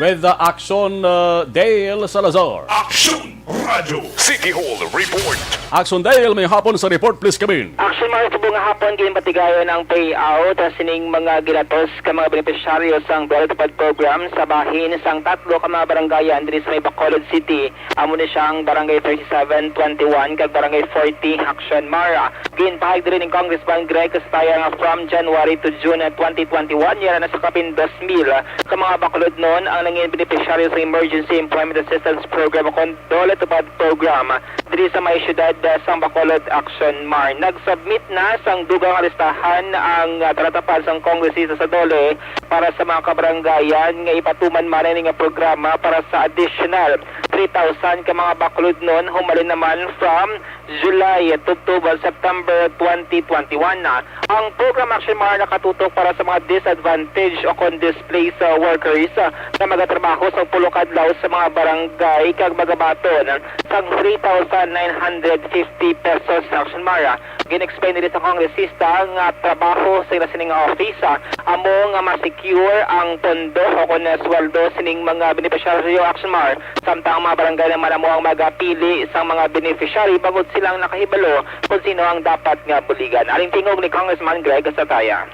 With the Action, uh, Dale Salazar. Action Radio City Hall Report. Action Dale, may hapon sa report, please come in. Action Mar, subong nga hapon, ginpatigayon ang payout sa sining mga gilatos ka mga benepisyaryo sang Dole Tupad Program sa bahin sang tatlo ka mga barangayan diri sa may Bacolod City. Amo ni siya ang Barangay thirty-seven twenty-one kag Barangay forty Action Mar. Ginpahayag diri ni Congressman Greg Castaya nga from January to June twenty twenty-one, yara na sa kapin dos mil ka mga Bacolodnon ang nangin benepisyaryo sa Emergency Employment Assistance Program o kon Dole Tupad Program diri sa may siyudad, ah, sang Bacolod, Action Mar. Nag-submit na sang dugang nga listahan ang, ah, talatapad sang kongresista sa Dole para sa mga kabarangayan nga ipatuman man ini nga programa para sa additional three thousand ka mga Bacolodnon humalin naman from July tubtob September twenty twenty-one. Ang program Action Mar nakatutok para sa mga disadvantaged o kon displaced, uh, workers, uh, nga magatrabaho sa pulo ka adlaw sa mga barangay kag magabaton sang three thousand nine hundred fifty pesos. Action Mar, uh, gin-explain diri sa kongresista nga trabaho sa ila sining office, uh, amo nga ma-secure ang pondo o kon, uh, sweldo sining mga benepisyaryo. Action Mar, samtang ang mga barangay naman amo ang magapili sang mga beneficiary bangod sila ang nakahibalo kon sino ang dapat nga buligan. Aling tingog ni Congressman Greg Sataya.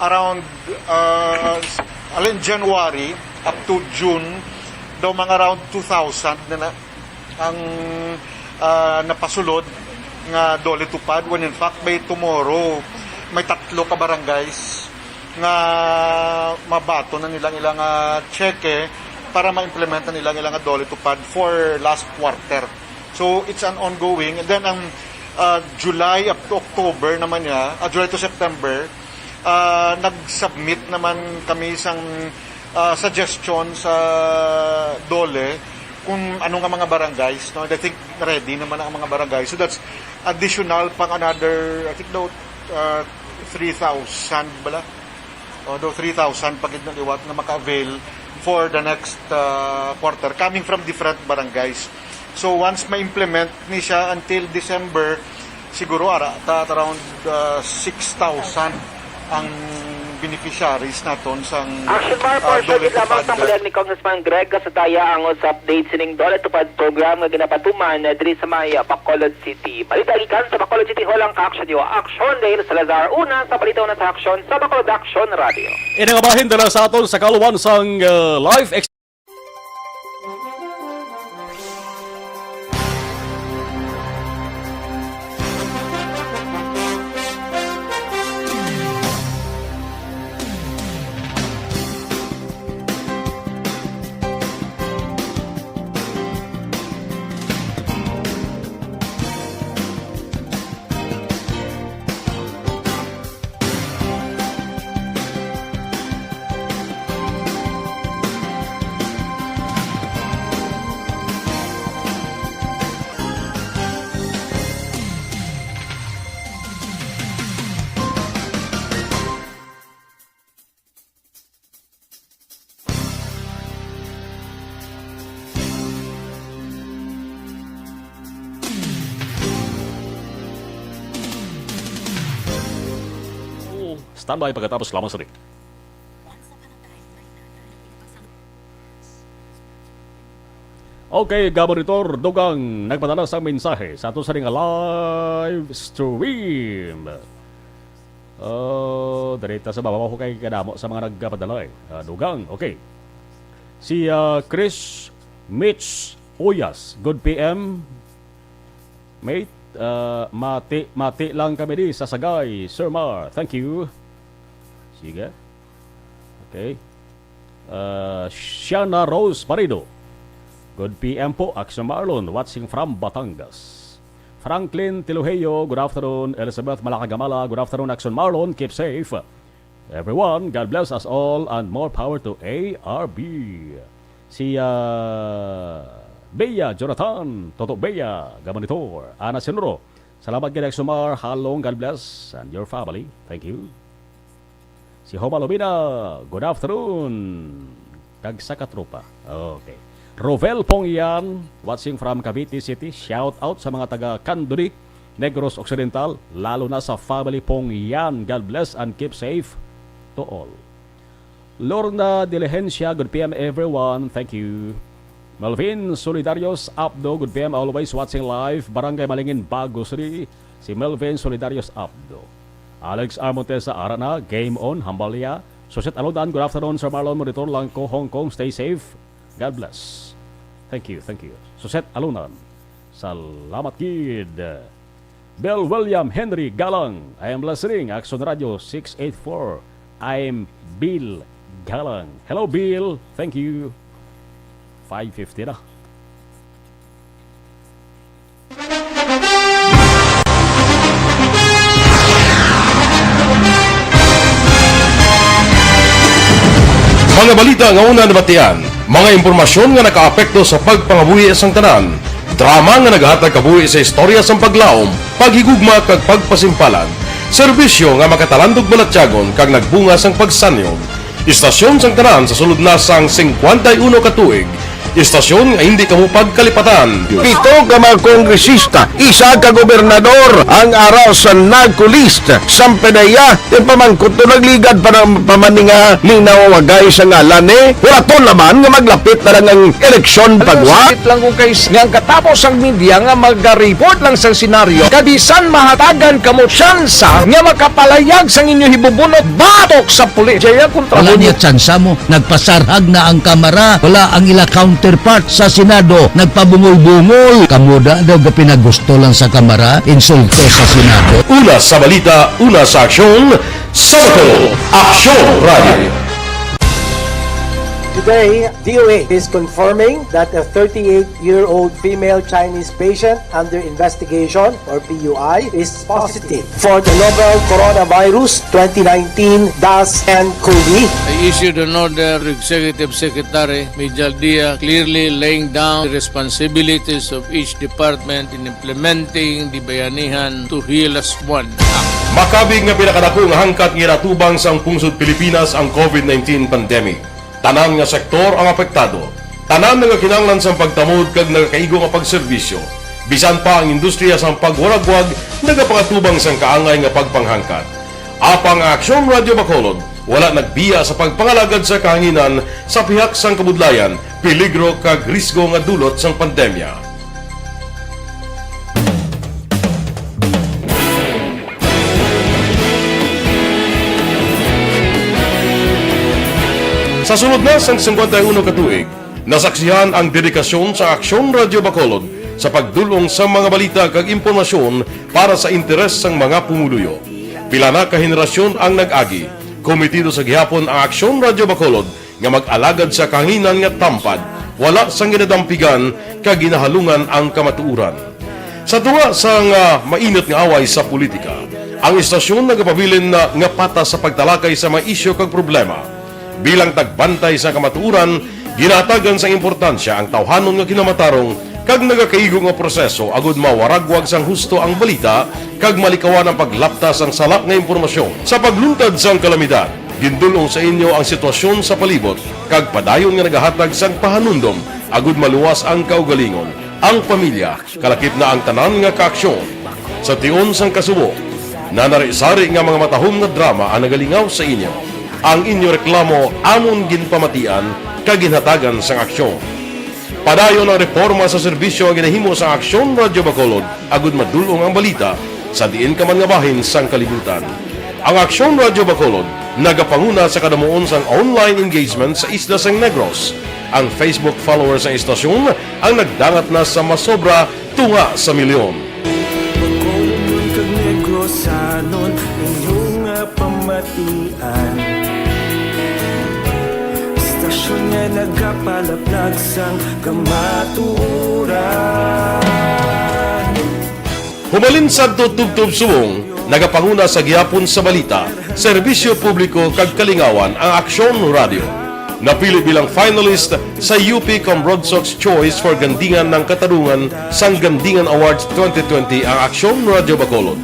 Around, uh, alin, January up to June, daw mga around two thousand na, na ang, uh, napasulod nga Dole Tupad. When in fact, by tomorrow, may tatlo ka barangays nga mabaton na nilang ilang, ah, tseke para ma-implement na nilang ilang Dole Tupad for last quarter. So, it's an ongoing. And then, ang, Ah, July up to October naman niya, ah, July to September, ah, nag-submit naman kami sang, ah, suggestion sa DOLE kung ano nga mga barangays, no? I think ready naman ang mga barangay. So that's additional pang another, I think, daw, ah, three thousand bala. Although three thousand pa gid na liwat nga maka-avail for the next, ah, quarter coming from different barangays. So once ma-implement ni siya until December, siguro ara ta at around, ah, six thousand ang beneficiaries naton sang, Action Bar, ah, for sure, DOLE gid lamang sa fund. Pahayag ni Congressman Greg Gasadaya ang sa update sining DOLE Tupad program nga ginapatuman diri sa may, ah, Bacolod City. Balita gikan sa Bacolod City Hall ang ka-action niyo. Action, Dale Salazar, una sa balita, una sa aksyon sa Bacolod Action Radio. Ini nga bahin dala sa aton sa kaluwan sang, uh, live ex- Standby pagkatapos lamang sa Okay, Gaboritor Dugang nagpadala sang mensahe sa ato sa ring live stream. Oh, diri ta sa babaw kay kadamo sa mga nagpadala, eh. Ah, Dugang, okay. Si, ah, Chris Mitch Oyas, good P M. Mate, ah, mati, mati lang kami di sa Sagay, Sir Mar. Thank you. Sige. Okay. Uh, Shana Rose Parido. Good P M po, Action Marlon, watching from Batangas. Franklin Tiluheyo, good afternoon. Elizabeth Malakagamala, good afternoon, Action Marlon, keep safe. Everyone, God bless us all and more power to A R B. Si, uh, Bea Jonathan, Toto Bea, Gabonitor, Ana Sinuro. Salamat gid, Action Mar, Halong, God bless, and your family. Thank you. Si Homa Lubina, good afternoon. Kag sa katropa. Okay. Rovel Pongyan, watching from Cavite City. Shout out sa mga taga Candoni, Negros Occidental, lalo na sa family Pongyan. God bless and keep safe to all. Lorna Diligencia, good P M everyone. Thank you. Melvin Solidarios Abdo, good P M, always watching live. Barangay Malingin, Bago City. Si Melvin Solidarios Abdo. Alex R. Montesa, ara na, game on, Hambalia. Suset Alodan, good afternoon, Sir Marlon, monitor lang ko, Hong Kong, stay safe. God bless. Thank you, thank you. Suset Alonan, salamat gid. Bill William Henry Galang, I am listening, Action Radio six eight four. I'm Bill Galang. Hello, Bill. Thank you. Five fifty na. Mga balita nga una nabatian, mga impormasyon nga nakaapekto sa pagpangabuhi sang tanan, drama nga naghatag kabuhi sa istorya sang paglaom, paghigugma kag pagpasimpalan, serbisyo nga makatalandog balatyagon kag nagbunga sang pagsanyon. Istasyon sang tanan sa sulod na sang singkwenta y uno ka tuig. Istasyon nga hindi kamo pagkalipatan. Pito ka mga kongresista, isa ka gobernador ang ara sa NAGCO list. Sampanaya, ipamangkot to, nagligad pa na, pa man ni nga ninawagay sa ngalan, eh. Wala to naman nga maglapit na lang ang eleksyon pagwa. Sakit lang kung kay nga ang katapos ang media nga maga-report lang sa senaryo. Kabisan mahatagan kamo tsansa nga makapalayag sang inyo hibubunot batok sa pulis. Jaya kontra Wala mo. Niya tsansa mo. Nagpasarhag na ang Kamara. Wala ang ila counterpart sa Senado. Nagpabungol-bungol. Kamo da daw gapinagusto lang sa Kamara, insulto sa Senado. Una sa balita, una sa aksyon, sa Aksyon Radio. Today, D O H is confirming that a thirty-eight-year-old female Chinese patient under investigation, or P U I, is positive for the novel coronavirus twenty nineteen dash N COVID. I issued an order to Executive Secretary Mijal Dia, clearly laying down the responsibilities of each department in implementing the Bayanihan to Heal as One Act. Makabig nga pinakadako nga hangkat nga ginatubang sang pungsod Pilipinas ang COVID nineteen pandemic. Tanan nga sektor ang apektado. Tanan nagakinahanglan sang pagtamod kag nagakaigo nga pagserbisyo. Bisan pa ang industriya sang pagwaragwag nagapakatubang sang kaangay nga pagpanghangkat. Apang ang Aksyon Radyo Bacolod wala nagbiya sa pagpangalagad sa kahanginan sa pihak sang kabudlayan, peligro kag risgo nga dulot sang pandemya. Sa sulod na sang singkwenta y uno ka tuig, nasaksihan ang dedikasyon sa Aksyon Radyo Bacolod sa pagdul-ong sa mga balita kag impormasyon para sa interes sang mga pumuluyo. Pila na ka henerasyon ang nag-agi. Komitido sa gihapon ang Aksyon Radyo Bacolod nga mag-alagad sa kahanginan nga tampad, wala sang ginadampigan kag ginahalungan ang kamatuoran. Sa tunga sang, ah, mainit nga away sa politika, ang istasyon nagapabilin na nga patas sa pagtalakay sa mga isyu kag problema. Bilang tagbantay sa kamatuoran, ginahatagan sang importansya ang tawhanon nga kinamatarong kag nagakaigo nga proseso agud mawaragwag sang husto ang balita kag malikawan ang paglapta sang sala nga impormasyon. Sa pagluntad sang kalamidad, gindul-ong sa inyo ang sitwasyon sa palibot kag padayon nga nagahatag sang pahanumdom agud maluwas ang kaugalingon, ang pamilya, kalakip na ang tanan nga kaaksyon. Sa tion sang kasubo, nanari-sari nga mga matahom nga drama ang nagalingaw sa inyo. Ang inyo reklamo amon ginpamatian kag ginhatagan sang aksyon. Padayon ang reporma sa serbisyo nga ginahimo sang Aksyon Radyo Bacolod agud madul-ong ang balita sa diin ka man nga bahin sang kalibutan. Ang Aksyon Radyo Bacolod nagapanguna sa kadamuon sang online engagement sa isla sang Negros. Ang Facebook followers sang istasyon ang nagdangat na sa masobra tunga sa milyon. Bacolodnon kag Negrosanon, inyo nga pamatian. Istasyon nga nagapalaplag sang kamatuoran. Humalin sadto tubtob subong, nagapanguna sa gihapon sa balita, serbisyo publiko kag kalingawan ang Aksyon Radio. Napili bilang finalist sa U P Cumbrogsoq's Choice for Gandingan ng Katarungan sang Gandingan Awards twenty twenty ang Aksyon Radio Bacolod.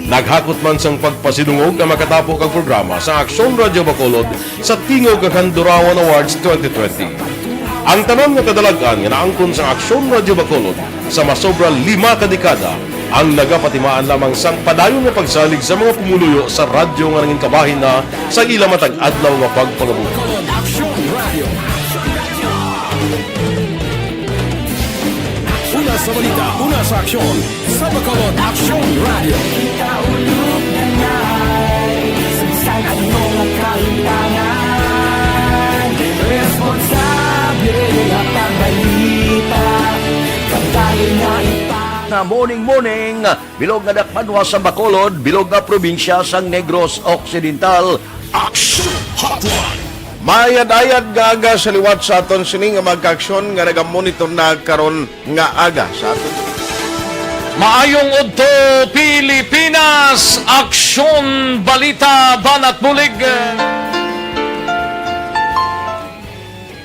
Naghakot man sang pagpasidungog ang makatapo kag programa sa Aksyon Radio Bacolod sa Tingog kag Handurawan Awards twenty twenty. Ang tanan nga kadalag-an nga naangkon sang Aksyon Radio Bacolod sa masobra lima ka dekada ang nagapatimaan lamang sang padayon nga pagsalig sa mga pumuluyo sa radyo nga nangin kabahin na sa ila matag adlaw nga pagpangabuhi. Bacolod Aksyon Radio. Una sa balita, una sa aksyon, sa Bacolod Aksyon Radio. Kita ulog na nai, sa bisan ano nga kahitangan, responsable nga pagbalita, kag tayo na ipa- Nga morning, morning! Bilog nga dakbanwa sa Bacolod, bilog nga probinsya sang Negros Occidental. Action Hotline. Maayad-ayad nga aga sa liwat sa aton sini nga mga kaaksyon nga nagamonitor na karon nga aga sa aton. Maayong udto, Pilipinas! Aksyon, balita, banat bulig.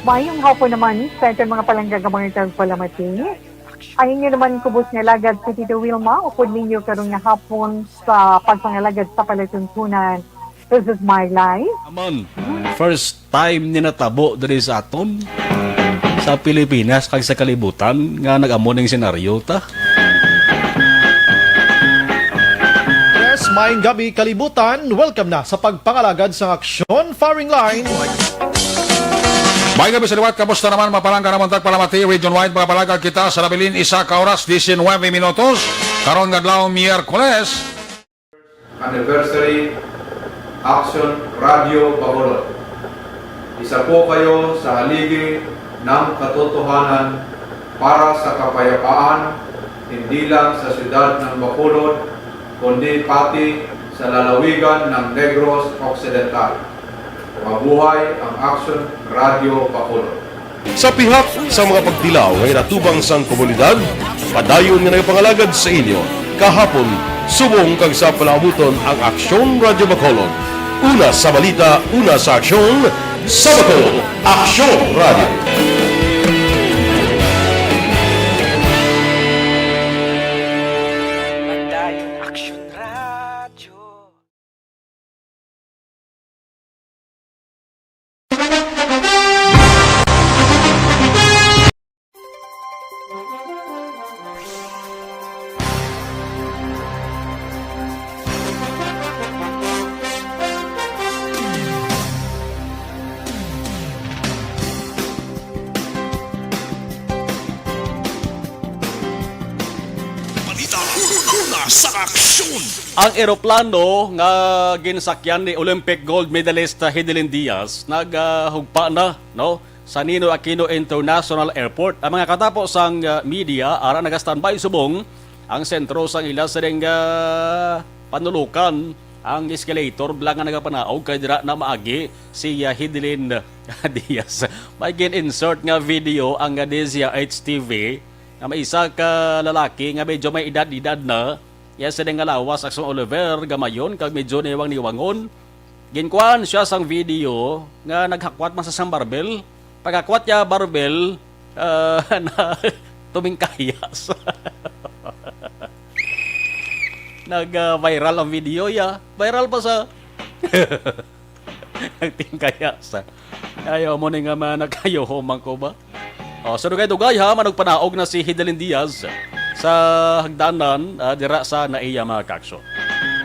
Maayong hapon naman sa aton mga palangga nga mga tagpalamati. Ang inyo naman kubos nga alagad si Tito Wilma, upod ninyo karon nga hapon sa pagpangalagad sa palatuntunan. This is my life. Aman, first time ni natabo diri sa aton, sa Pilipinas kag sa kalibutan nga nag-amo ning senaryo ta. Yes, maayong gabi, kalibutan. Welcome na sa pagpangalagad sa aksyon firing line. Maayong gabi sa liwat, kamusta naman, mga palangga namon tagpalamati, region-wide, mga palangga kita sa nabilin, isa ka oras, diecinuebe minutos. Karon nga adlaw, Miyerkules. Anniversary Action Radio Bacolod. Isa po kayo sa haligi ng katotohanan para sa kapayapaan, hindi lang sa siyudad ng Bacolod, kundi pati sa lalawigan ng Negros Occidental. Mabuhay ang Aksyon Radyo Bacolod. Sa pihak sa mga pagtilaw nga inatubang sang komunidad, padayon nga nagapangalagad sa inyo kahapon subong kag sa palaabuton ang Aksyon Radyo Bacolod. Una sa balita, una sa aksyon, sa Bacolod, Aksyon Radyo. Padayon Aksyon Radyo. Balita una sa aksyon. Ang eroplano nga ginsakyan ni Olympic gold medalist Hidilyn Diaz nagahugpa na, no, sa Ninoy Aquino International Airport. Ang mga katapo sang, ah, media ara nagastandby subong ang sentro sang ila sining, ah, panulokan, ang escalator bala nga nagapanaog kay dira na maagi si, ah, Hidilyn Diaz. May gin-insert nga video ang, ah, D Z R H T V nga may isa ka lalaki nga medyo may edad-edad na. Iya sini nga lawas, Aksyon Oliver, gamayon kag medyo niwang-niwangon. Ginkuhaan siya sang video nga naghakwat man sa sang barbel. Paghakwat niya barbel, ah, na tumingkayas. Nag, ah, viral ang video, ya. Viral pa sa nagtingkayas. Ayaw mo ni nga manakayo, humang ko ba? Oh, sa dugay-dugay ha, manugpanaog na si Hidilyn Diaz sa hagdanan, ah, dira sa naiya mga kaaksyon.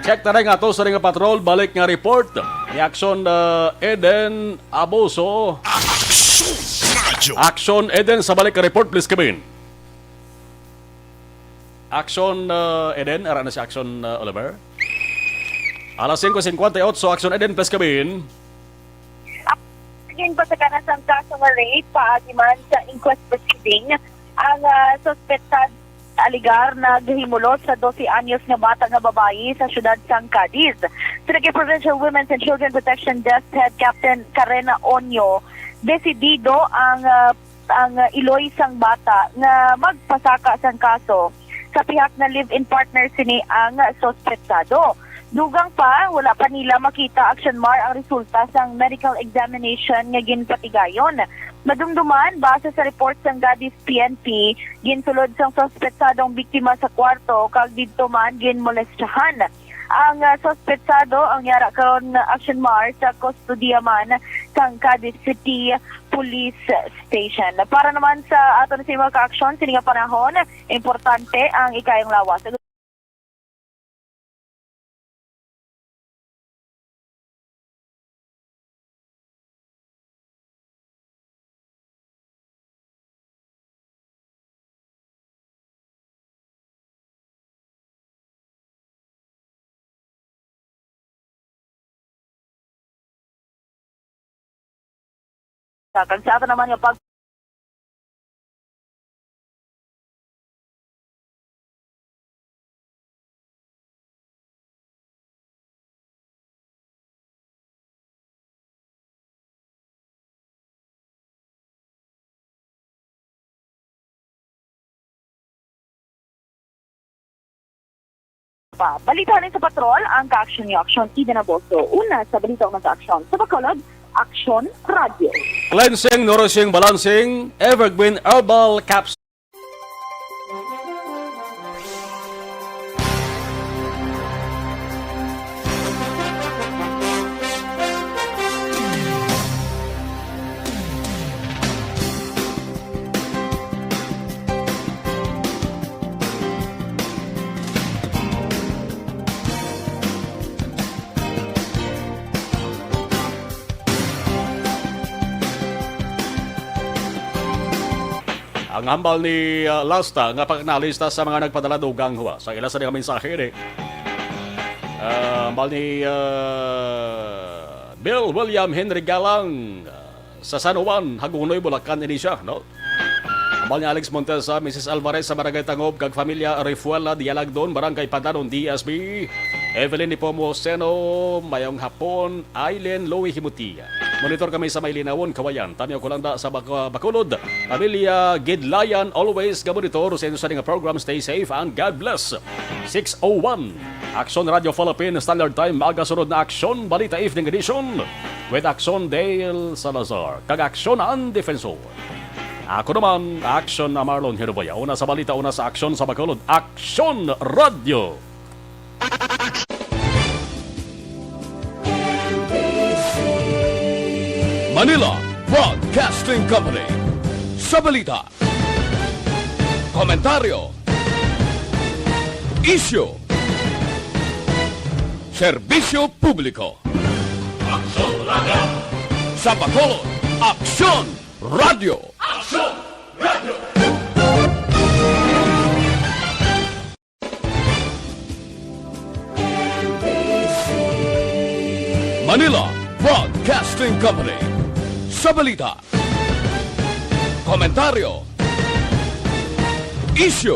Check taray nga to sa ring patrol, balik nga report ni Aksyon, ah, Eden Abuso. Aksyon Radyo. Aksyon Eden, sa balik nga report, please come in. Aksyon, ah, Eden, ara na si Aksyon, ah, Oliver. Alas singko singkwenta y otso, Aksyon Eden, please come in. Ginbatagan sang kaso nga rape paagi man sa inquest proceeding ang, ah, suspetsado alegar naghimulot sa dose anyos nga bata nga babayi sa siyudad sang Cadiz. Sa Provincial Women's and Children Protection Desk Head Captain Karena Onyo, desidido ang, ah, ang, ah, iloy sang bata nga magpasaka sang kaso. Sa pihak nga live-in partner sini ang suspetsado. Dugang pa, wala pa nila makita, Aksyon Mar, ang resulta sang medical examination nga ginpatigayon. Madumduman, base sa report sang Cadiz P N P, ginsulod sang suspetsado ang biktima sa kwarto kag didto man ginmolestahan. Ang, ah, suspetsado ang yara karon, Aksyon Mar, sa kustodiya man sang Cadiz City Police Station. Para naman sa aton sa mga kaaksyon, sini nga panahon, importante ang ikaayong lawas. Sa, kag sa ato naman nga pag- Pa. Balita halin sa patrol, ang kaaksyon niyo, Aksyon Eden Abuso. Una sa balita, una sa aksyon. Sa Bacolod, Aksyon Radyo. Cleansing, nourishing, balancing, Evergreen Herbal Capsule. Ang hambal ni, ah, Lasta nga pagkanalista sa mga nagpadala dugang huwa. Sa ila sa mga mensahe ni, ah, hambal ni, ah, Bill William Henry Galang, ah, sa San Juan, Hagonoy, Bulacan, ini siya, no? Hambal ni Alex Montesa, Missus Alvarez sa Barangay Tangob, kag pamilya Refuela Dialagdon, Barangay Pandanon, D S B. Evelyn Nepomuceno, mayong hapon, Aileen Louie Himutia. Monitor kami sa may Linawon, Kawayan. Tamiyo ko lang da sa Bak-, Bacolod. Pamilya Gidlayan, always ga monitor sa inyo sa nga program. Stay safe and God bless. Six oh one. Aksyon Radio Philippine Standard Time, magasunod na Aksyon Balita Evening Edition with Aksyon Dale Salazar kag Aksyon An Defensor. Ako naman, Aksyon na Marlon Hiruboya. Una sa balita, una sa aksyon sa Bacolod, Aksyon Radio. Manila Broadcasting Company. Sa balita, komentaryo, isyu, serbisyo publiko. Aksyon Radio. Sa Bacolod, Aksyon Radio. Aksyon Radio. Manila Broadcasting Company. Sa balita, komentaryo, isyu,